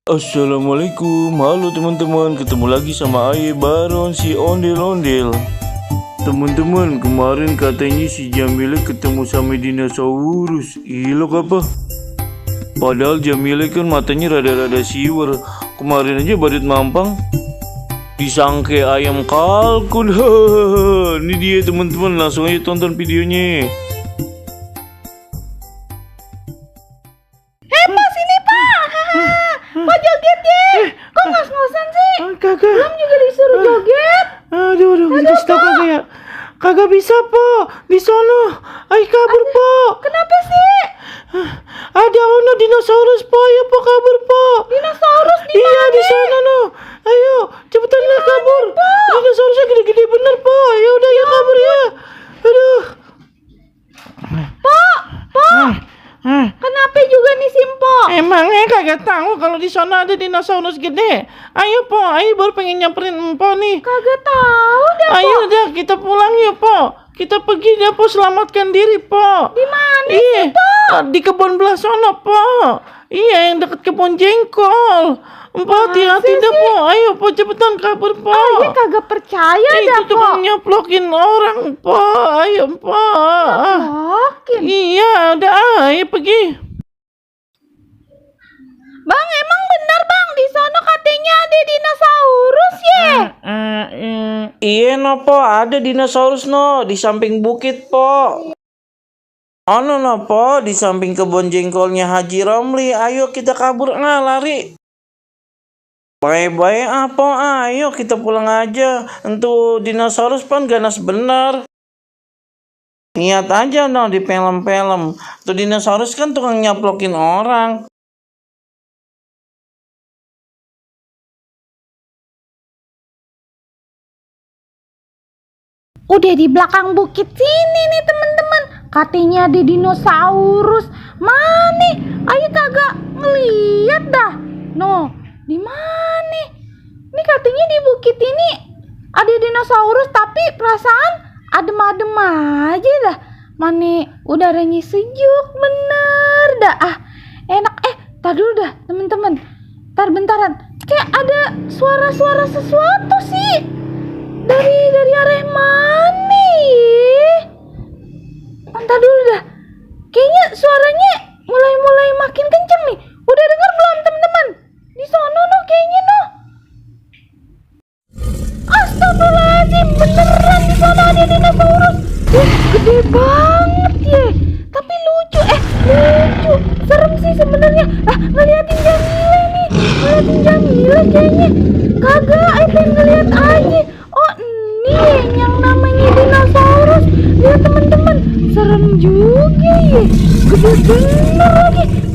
Assalamualaikum, halo teman-teman, ketemu lagi sama Aye Baron si ondel-ondel. Teman-teman, kemarin katanya si Jamile ketemu sama dinosaurus. Ilok apa? Padahal Jamile kan matanya rada-rada siwer. Kemarin aja badut mampang disangke ayam kalkun. Ini dia teman-teman, langsung aja tonton videonya. Pak joget ya? Kok ngos-ngosan sih? Kagak. Belum juga disuruh joget. Aduh, kasih tau kagak ya? Kagak bisa, Po. Di sono. Ayo kabur, Po. Kenapa sih? Ada ono dinosaurus, Po. Ayo, Po, kabur, Po. Dinosaurus di Iya, mana? di sana, no. Ayo, cepetan lah kabur. Dinosaurusnya gede-gede bener, Po. Ya udah, ya kabur ya. Aduh. Pak, kenapa juga nih Simpo? Emangnya kagak tahu kalau di sana ada dinosaurus gede? Ayo, Po. Ayo baru pengen nyamperin Empo nih. Kagak tahu dah, Ayo Po. udah kita pulang yuk, Po. Kita pergi deh, Po, selamatkan diri, Po. Di mana Iya, sih, Po? di kebun belah sono, Po. Iya, yang deket kebun jengkol. Po, hati-hati Masa deh, sih? Po. Ayo, Po, cepetan kabur, Po. Ayo kagak percaya dah, Itu Po. tukang nyoplokin orang, Po. Ayo, Po. Yakin. Iya, udah, ayo pergi. Bang, emang benar Bang di sono katanya ada dinosaurus ya? Iya, no, Po. Ada dinosaurus, no. Di samping bukit, Po. Ono, no, Po. Di samping kebun jengkolnya Haji Romli. Ayo kita kabur, lari. Bye-bye, Po. Ayo kita pulang aja. Untuk dinosaurus pan ganas bener. Lihat aja, no, di film-film. Tuh dinosaurus kan tukang nyaplokin orang. Udah di belakang bukit sini nih teman-teman. Katanya ada dinosaurus. Mana? Ayo kagak ngeliat dah. No, di mana? Ini katanya di bukit ini ada dinosaurus tapi perasaan adem-adem aja dah. Mana udaranya sejuk bener dah. Enak. Tar dulu dah teman-teman. Tar bentaran. Kayak ada suara-suara sesuatu sih. Dari arah mana ya? Entar dulu dah. Kayaknya suaranya mulai makin kenceng nih. Udah dengar belum teman-teman? Di sono no kayaknya no. Astagfirullahaladzim, beneran di sono ada dinosaurus. Gede banget ya. Tapi lucu, lucu. Serem sih sebenarnya. Ngeliatin Jamile nih. Ngeliatin Jamile kayaknya. Kagak, pengen ngeliat aja. Oh, ini yang namanya dinosaurus. Lihat teman-teman, serem juga ya. Gede bener lagi.